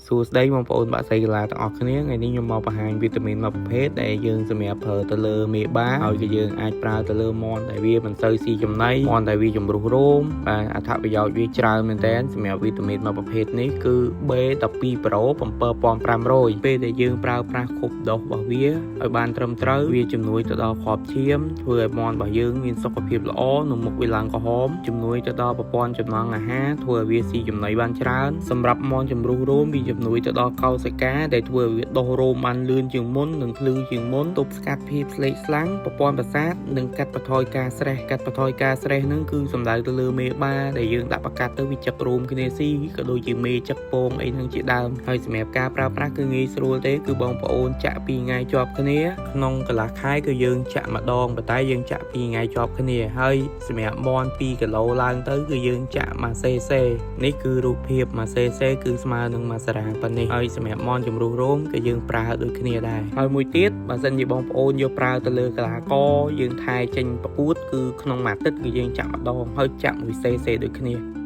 សួស្តីបងប្អូនបាក់សីកីឡាទាំងអស់គ្នាថ្ងៃនេះខ្ញុំមកបង្ហាញវីតាមីនមួយប្រភេទដែលយើងសម្រាប់ប្រើទៅលើមេបាហើយក៏យើងអាចប្រើទៅលើមាន់ដែលវាមិនសូវស៊ីចំណីមាន់ដែលវាជំរុះរោមបាទអត្ថប្រយោជន៍វាច្រើនមែនទែនសម្រាប់វីតាមីនមួយប្រភេទនេះគឺ B12 Pro 7500ពេលដែលយើងប្រើប្រាស់គ្រប់ដូសរបស់វាឲ្យបានត្រឹមត្រូវវាជំនួយទៅដល់គ្រាប់ឈាមធ្វើឲ្យមាន់របស់យើងមានសុខភាពល្អនិងមុខវាឡើងក្រហមជំនួយទៅដល់ប្រព័ន្ធចំណងអាហារធ្វើឲ្យវាស៊ីចំណីបានច្រើនសម្រាប់មាន់ជំរុះរោមវាជំនួយទៅដល់កោសិកាដែលធ្វើឲ្យវាដុះរោមបានលឿនជាងមុននិងភ្លឺជាងមុនទប់ស្កាត់ភាពស្លេកស្លាំងប្រព័ន្ធប្រសាទនិងកាត់បន្ថយការស្រេះកាត់បន្ថយការស្រេះហ្នឹងគឺសំដៅទៅលើមេបាដែលយើងដាក់ប្រកាត់ទៅវាចឹករោមគ្នាស៊ីក៏ដូចជាមេចឹកពងអីហ្នឹងជាដើមហើយសម្រាប់ការប្រើប្រាស់គឺងាយស្រួលទេគឺបងប្អូនចាក់2ថ្ងៃជាប់គ្នាក្នុងកន្លះខែគឺយើងចាក់ម្ដងប៉ុន្តែយើងចាក់2ថ្ងៃជាប់គ្នាហើយសម្រាប់មាន់2គីឡូឡើងទៅគឺយើងចាក់1 cc នេះគឺរូបភាព1 cc គឺស្មើនឹង1សារ៉ាប៉ុណ្នេះហើយសម្រាប់មាន់ជំរុះរោមក៏យើងប្រើដូចគ្នាដែរហើយមួយទៀតបើសិនជាបងប្អូនយកប្រើទៅលើកីឡាករយើងថែចេញប្រកួតគឺក្នុងមួយអាទិត្យគឺយើងចាក់ម្ដងហើយចាក់1 cc ដូចគ្នា។